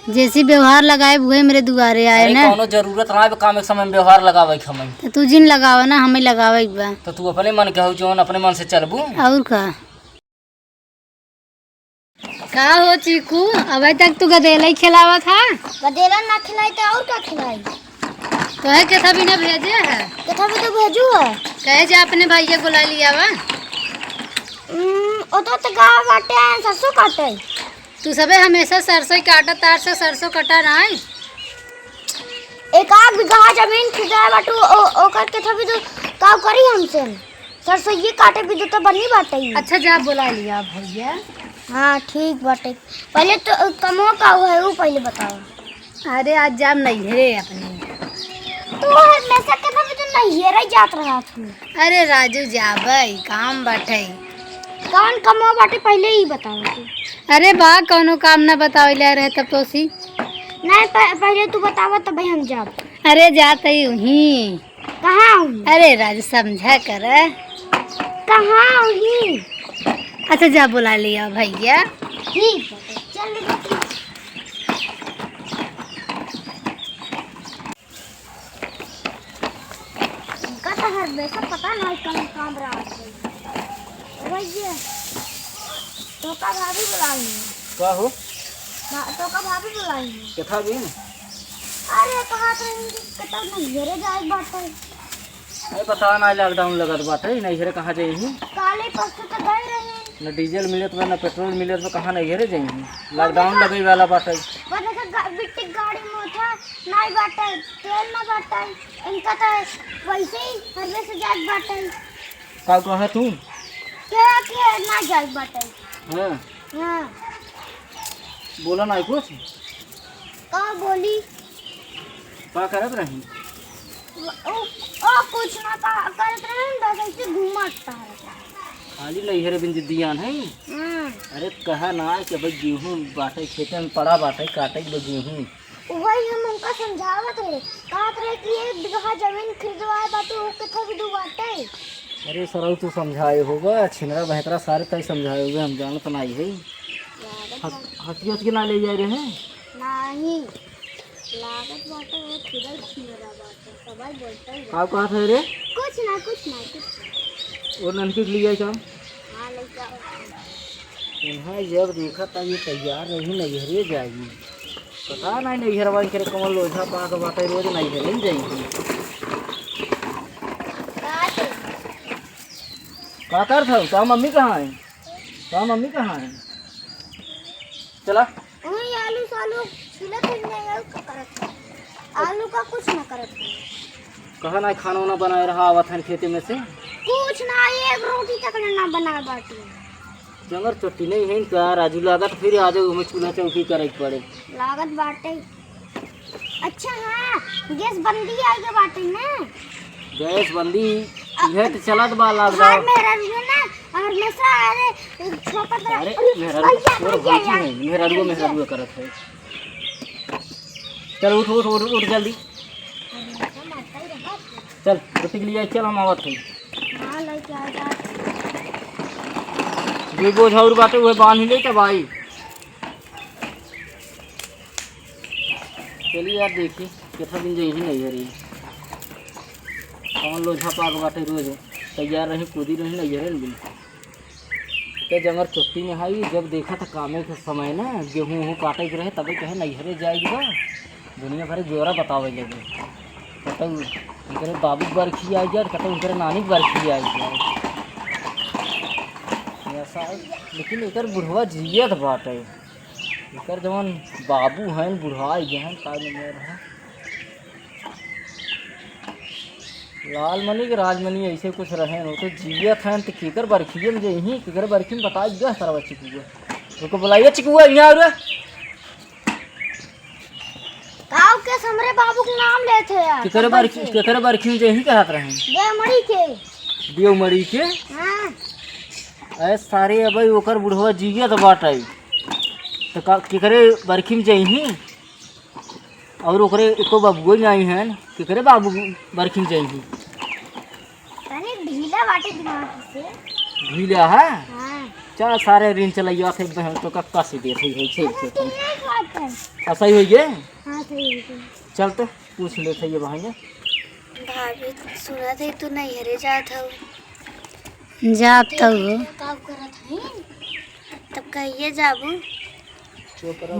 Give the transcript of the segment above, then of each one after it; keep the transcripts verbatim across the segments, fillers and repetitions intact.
जैसी व्यवहार लगाए हुए मेरे दुआरे आए अरे, ना। कौनो जरूरत ना है काम एक समय में व्यवहार लगावे के हमें। तो तू जिन लगावा ना, हमें लगावे के बा। तो तू अपने मन के हो, जौन अपने मन से चलबू। और का? का हो चीकू, अबे तक तू गदेला ही खिलावत हा? गदेला ना खिलाई तो और का खिलाई? तोहे केथा बिना भेजे है? केथा भी तो भेजू है। कहे जा अपने भैया बुला लिया वा। हम्म, ओ तो, तो गाँव बाटे हैं, सरसों काटे। तू सबे हमेशा सरसों ही काटत तार से, सरसों कटा नाई। एक आध बीघा जमीन खरीदाए बाटू, ओ-, ओकर केथा भी तो काव करी हमसे। सरसों ये काटे भी तो, तो बनी बाटे ही। अच्छा, जा बुला लिया भैया। हाँ, ठीक बाटे। पहले तो, अ, कमो का हुआ है, वो पहले बताओ। अरे, आज जाब नैहरे अपने। तू हमेशा केथा भी तो नैहरे जात रहा तू। अरे राजू, जाबै, काम बाटे। कौन कमवा बाटे, पहिले ई बतावा तू। अरे बा, कौनो काम ना बतावैले रहे तब तो सी। नहीं, प-, पहिले तू बतावा, तबै हम जाब। अरे जात ही उहीं। कहाँ उहीं? अरे राजू, समझा कर। कहाँ उहीं? अच्छा, जा बुला लिया भैया। ठीक बाटे, चल बेटी। इनका तो हर हमेशा पता नहीं कौन काम रहा है। भैया, तोका भाभी बुलाई है। का हो? भा-, तोका भाभी बुलाई है। केथा बिन? अरे, कहा तो इनकी कतौ नैहरे जाए बाटे। अरे, पता ना, lockdown लगत बाटे, नैहरे कहाँ जाई? काले परसों तो गए रहे। न डीजल मिलत बा, न पेट्रोल मिलत बा, कहाँ नैहरे जाई? Lockdown लगे वाला बाटे। वो देखा, गा-, बिट्टी गाड़ी में था, नाई बाटे, तेल ना बाटे, इनका तो वैसे ही हरवे से जात बाटे। का कहा तू? के, के ना जात बाटे। हाँ। हाँ। बोला ना कुछ? का बोली? का करत रही? ओ, ओ, कुछ ना का-, करत रही, बस ऐसे घूमत टहरत रही। खाली नैहरे बिन जिद्दियान है। हाँ। अरे कहा ना कि भाई गेहूं बाटे, खेते में पड़ा बाटे, काटे के बा गेहूं। वही हम उनका समझावत रहे, कहत रहे कि एक बीघा जमीन खरीदवाए बाटे, वो किथे भी दू बाटे। अरे सरऊ, तू समझाए होगा, छिनरा बहतरा सारे तय समझाए होगे, हम जानत नाई है। लागत हट-, बा। हटकी हटकी ना ले जाए रहे? नाही। लागत बाटे, वो खुदा ही छिनरा बाटे, सबाई बोलता ही का बाटे। कहत है रे? कुछ ना, कुछ ना, कुछ ना। वो ननकी के लिए आई काम? हाँ, ले जाओ। इन्हें जब देखा तब ये तैयार रही, नैहरे जाई। पता नहीं नैहरवा करे कौन लोझा पाक बाटे, रोज नैहरे ही जाई। का करत हऊ? तोहार मम्मी कहाँ है? तोहार मम्मी कहाँ है? चला। वही आलू सालू छीलत है, नहीं आलू का करत है। आलू का कुछ ना करत है। कहा ना खाना वाना बनाए रहा, आवत है खेते में से। कुछ ना, एक रोटी तक ना बनाए बाटी। जंगर चोटी नहीं है इनका, राजू लागत फिर आ जाओ, हमें चूल्हा चौकी करे के पड़े। लागत बाटे। अच्छा हाँ, गैस बंदी आइगे बाटे ना? गैस बंदी, अब इहे तो चलत बा हमार lockdown। मेहरारू ना, और हमेशा अरे छोपत रह-, अरे अरे मेहरारू भैया, तोर भैया, भौजी यार। है, मेहरारू, भैया। मेहरारू करत है। चल उठ, उठ, उठ, उठ जल्दी। अरे, हम आता ही रहा। चल, रोटी के लिए चल, हम आवत है। हाँ, लेके आ जा। जो बोझ और बाटे, वह बांध ही ले तब आई। चलिए यार, देखी, कितना दिन जइही नैहरे। कौन लोझा पाक बाटे, रोज तैयार रही, कूदी रही नैहरे न बिन। ते जंगर छुट्टी में हाई, जब देखा था कामे के समय ना, गेहूं वहूं काटे के रहे, तबे कहे नैहरे जाए के बा। दुनिया भर के ब्यौरा बतावे लगे। कतौ उनकरे बाबू के बरखी आ गया, कतौ उनकरे नानी के बरखी आ गया। ऐसा, लेकिन एकर बुढ़वा जियत बाटे। एकर जवन बाबू हन, बुढ़ाई गए हन, का नंबर है? लालमणि के राजमणि ऐसे कुछ रहे हो, तो जियत हन, तो केकर बरखिए में जइही, केकर बरखी में बताई गया सरवा चिकुआ। ओके बुलाइए चिकुआ, यहाँ आ रे। काऊ के हमरे बाबू के नाम लेत है यार, केकरे कब बरखी, से? केकरे बरखी में जइही कहत रहे? देवमणि के। देवमणि के? हाँ। अरे सारे, अबे ओकर बुढ़वा जियत बाटे। तो का, केकरे बरखी में जइही? और ओकरे एको बाबुओ नाई हन, केकरे बाबू बरखी में जइही? तनी ढीला बाटे दिमाग से। ढीला है? हाँ। चल सारे रिंच लइया थे बहन तो का कस देत है, है, छे, छे, छे। ऐसा ही होइए। हाँ, सही है। चल तो पूछ ले थे ये बहन। भाभी, सुना थे तू नैहरे जात हऊ। जात तो हो। का करत हई? तब कहिए जाबू?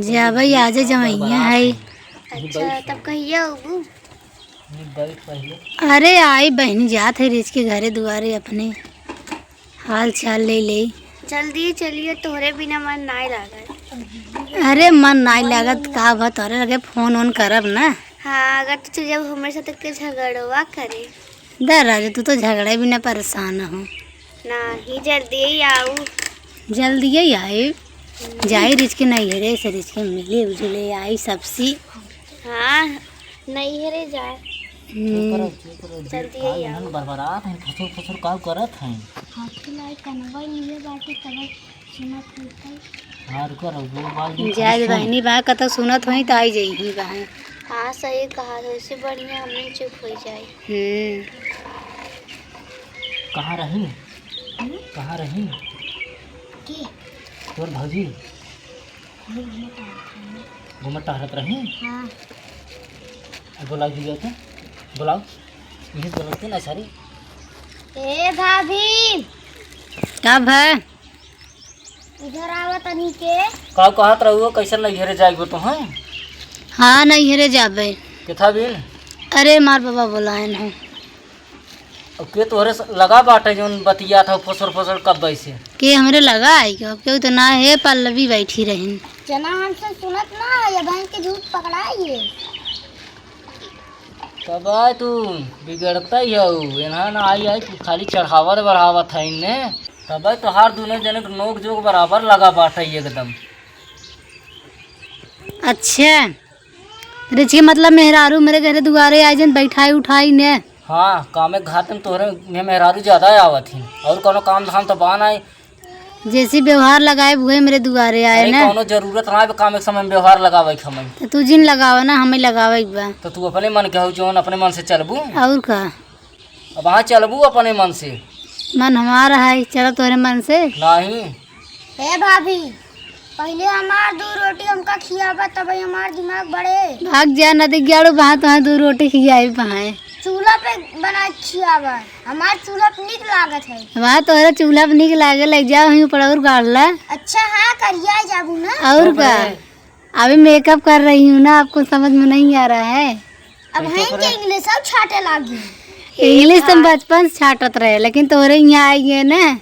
जाबे, आजे जवैया है। अच्छा, तब कहिए अबू? अरे आई बहनी, जात है रिच के घरे दुआरे अपने। हाल चाल ले ले। जल्दी चलिए, तोहरे बिना मन नाय लागत। अरे मन नाय लागत का बा, तोहरे लगे फोन ओन करब ना। हाँ, अगर तू चल जाबू हमरे साथ के झगड़वा करे। दे राजू, तू तो झगड़े बिना परेशान हो। नाही, जल्दी ही आऊ। जल्दी ही आए। हम्म। जाई रिच के नैहरे से, रिच के मिले उजुले आई सबसे। हाँ, नैहरे जाए। हम्म। चुप रहो, चुप रहो, जल्दी ही आओ। बरबरात हैं, फुसुर फुसुर का करत हैं? हाथी लाई कनवा लिए बाटे तब सुनत होतै। हाँ, रुको रहो, वो बाल दिन जाए खाली दे सुन। बहनी बा, कतौ सुनत होई त आई जइही बहन। हाँ, सही कहा, तो इससे बढ़िया हमने चुप हो जाए। हम्म। कहाँ रही? हम्म? कहाँ रही? के? तोर भौजी? घूमत टहरत रही। घूमत टहरत रही? हाँ। अब बुलाओ दीजिए तो, बुलाओ। यही बोलते ना सारी। ए भाभी। का भा? इधर आवा तनी के। का कहत रहुआ, कैसे नैहरे जाएगो तो हैं? हाँ, नैहरे जाबे। किथा बिन? अरे, मार बाबा बोलाए न। अब के तोहरे स-, लगा बाटे जौन बतियात हौ फसर फसर कब्बे से? के हमरे लगा आई? अब केहू तो ना है, पल्लवी बैठी रहिन। जना हमसे सुनत ना है, ये बहन के झूठ पकड़ाई है। तब आए तू बिगड़ता ही हऊ, एनहा ना आई आई, तू खाली चढ़ावत बढ़ावत है इन्ने। तब आए तोहार दुनो जने के नोक जोक बराबर लगा बाटे एकदम। अच्छा, रिचकी मतलब मेहरारू मेरे घरे दुआरे आ जन बैठाई उठाई ने। हाँ, कामे घाटे में तोहरे में मेहरारू ज्यादा आवत ही, और कोनो काम धाम तो बा नाई। जैसी व्यवहार लगाए हुए मेरे दुआरे आए अरे, ना। कौनो जरूरत ना बे काम के समय में व्यवहार लगावे के हमें। तो तू जिन लगावा ना, हमें लगावे के बा। तो तू अपने मन के हो जौन अपने मन से चलबू। और का? अब हाँ चलबू अपने मन से। मन हमारा है, चला तोरे मन से। नहीं। हे भाभी, पहले हमार दू रोटी हमका खियाबा, तब हमार दिमाग बढ़े। भाग जा, नदी ग्याड़ू बहा, तो दू रोटी खियाई बहाए। चूल्हा पे बना के खियाबा, हमार चूल्हा पे नीक लागत है। वहाँ तोहरा चूल्हा पे नीक लागे, लग जाओ वहीं ऊपर और गाड़ ला। अच्छा, हाँ, करिया जाबू ना। और का? अभी मेकअप कर रही हूँ ना, आपको समझ में नहीं आ रहा है। अब हम के इंग्लिश अब छाटे लागी। इंग्लिश तो हम बचपन से छाटत रहे, लेकिन तोहरे यहाँ आई है ना,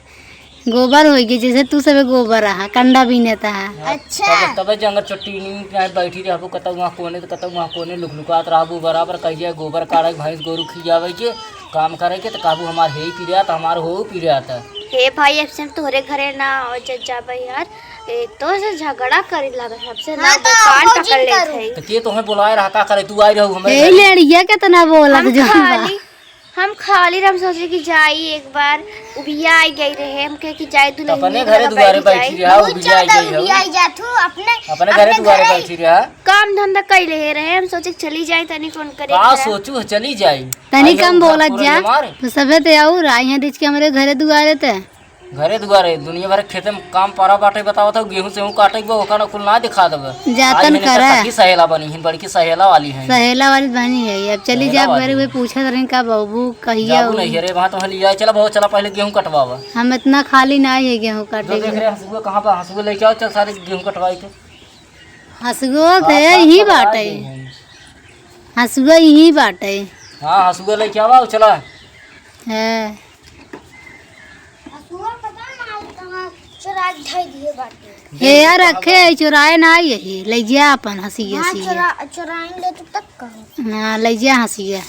गोबर होई गई, जैसे तू सबे गोबर रहा, कंडा बीनत हा। अच्छा। तब, तबे जंगल चट्टी नीम पे आए बैठी रहबो, कतौ वहाँ कोने, तो कतौ वहाँ कोने लुकलुकात रहबो, बराबर कहिया गोबर काढ़े, भैंस गोरू खियावे के काम करे के, तो कहबू हमार हे ही पीरिया, तो हमार हो पीरिया था। हे भाई, अब से हम तोहरे घरे ना और जब जाबे यार, ए, तो से झगड़ा करे लागत, हमसे ना हाँ, तो कान आपको पकड़ जिन लेत करो। है। तो के तोहे बुलाए रहा, का करे, तू आई रहू हमरे ए, घरे? लड़िया केतना बोलत हम जौन बा। खाली हम खाली रह, हम सोचे कि जाई एक बार, उबिया आई गई रहे, हम कहे कि जाई दुल्हन अपने घरे दुआरे बैठी रहा, बहुत उबिया आई ज्यादा गई हो। उबिया आई जात हूँ, अपने, अपने घरे अपने दुआरे घरे बैठी रहा। काम धंधा कई ले रहे, हम सोचे कि चली जाई, तनी कौन करे का घर। सोचू, चली जाई। तनी आई कम हम घर बोलत पूरा जा। हमारे। तो सबे ते और आई हैं रिच के हमरे घरे दुआरे ते। घरे दुआरे, दुनिया भर के खेते में काम पड़ा बाटे, बतावत हौ, गेहूं सेहूं काटे के बा, ओकर कुल ना दिखा देबे। जातन आज करा। सखी सहेला बनी हिन, बड़की सहेला वाली हैं। सहेला वाली बनी है, अब चली सहेला जाब वाली घरे, वे हैं। पूछत रही का बाबू कहिया जाबू हो? नहीं, अरे वहाँ तो हली जाए, चला बाबू, चला पहले गेहूं कटवावा। हम इतना खाली ना है गेहूं काटे जो देख के। रहे हंसुआ कहाँ बा, हंसुआ लेके आओ, चल सारे गेहूं कटवाई के। हंसुआ तो आप यही बात बाटे। पकड़ाए गए हैं। हंसुआ यही बाटे। हाँ, हंसुआ लेके आवा, चला। है। हसुआ पता ना आज कहाँ चोरा के धइ दिए बाटे। हे यार, रखे है, चोराए ना आई है, ले जा अपन हंसी हाँ, हंसी। चोरा, चोराइन ले तू तब कहो। हाँ, ले जा हंसिया।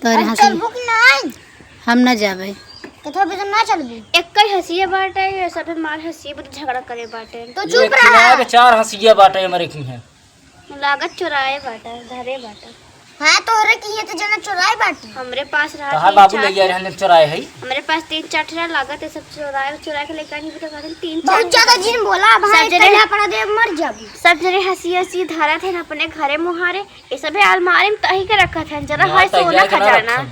तोरे अब हंसी। चलबू कि नाई? हम ना जाबे। कथा बजे ना चलबू? एक ही हंसिया बाटे, ये सब मार हंसिया, बहुत झगड़ा करे बाटे। तो चुप एक रहा। किनारे चार हंसिया बाटे हमारे की हैं। लागत चोराए बाटा, धरे बाटा। हाँ, तोहरे किहे तो जना चोराए बाटी। हमरे पास रहा तहार तीन बाबू चार ले गया ठे। रहन चोराए है। हमरे पास तीन चार ठे लागत है, सब चोराए, चोराए के लेकर नहीं बेटा, कहते तीन चार बहुत ज्यादा जिन बोला, भाई, सब जने पहले अपना दे मर जाबू। सब जने हंसी हंसी धरत है अपने घरे मुहारे, ये सबे अलमारी में तही के रखत है, जरा ना, है तैयार सोना के ना खजाना। रखन।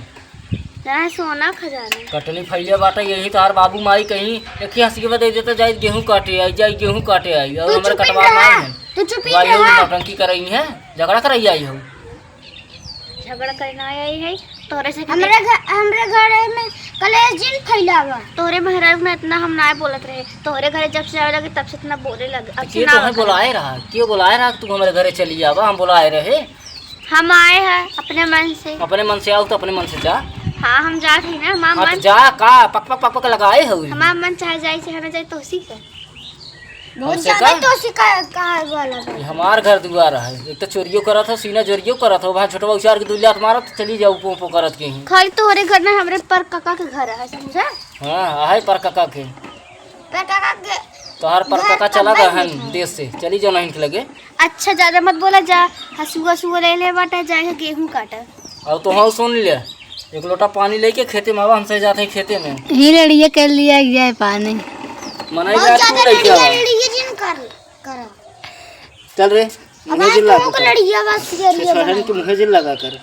ना, सोना खजाना। कटनी फैले बाटे, यही तोहार बाबू माई कहीं एक ही हंसी के दे देता, जाई गेहूं काटे आई, जाई गेहूं काटे आई, और तू हमारे चुप ही कटवा रहा। ना है। तू चुप ही भाई, रहा। नौटंकी करई है, झगड़ा करई आई हो। झगड़ा करे ना आई है, तोरे से हमरे घर, हमरे घरे में कलेश जिन फैलावा। तोरे मेहरारू ना इतना हम ना बोलत रहे, तोरे घरे जब से आवे लगे तब से इतना बोले लगे। अब तो से के ना तोहे बोले। बुलाए रहा? के बुलाए रहा कि तू हमारे घरे चली आवा? हम बुलाए रहे? हम आए हैं अपने मन से। अपने मन से आओ तो अपने मन से जा। हाँ, हम जात ही ना, हमार हाँ, तो मन। जा का पक पक पक पक लगाए हो? हमार मन चाहे जाए, चाहे ना जाए, तोहसी का। बहुत हमसे ज्यादा का? तोहसी का, का वाला बा। ये हमार घर दुआर है, एक तो चोरियो करत हो, सीना जोरियो करत हो, वहाँ छोटवा उचार के दुलियात मारत चली जाओ, पो पो करत के ही। खाली तोहरे घर ना, हमरे पर काका के घर है, समझा? हाँ, आहे पर काका के। पर काका के तोहार पर घर काका चला तब गए नहीं हैं था। देश से, चली जाओ ना इनके लगे। अच्छा, ज्यादा मत बोला जा, हसुआ हसुआ ले ले बाटा, जाए गेहूं काटा। और तो हाँ, सुन ले, एक लोटा पानी लेके खेते में आवा, हमसे जाते हैं खेते में। ही लड़िए कर लिया जाए पानी। मनाई बहुत जा, तू ज्यादा लेके लड़िया, आवा। लड़िया जिन कर, करा। चल रे, अब मुँहे जिन लगा कर। लड़िया बस ये से लड़िया सहन बना। के मुँहे जिन लगा कर।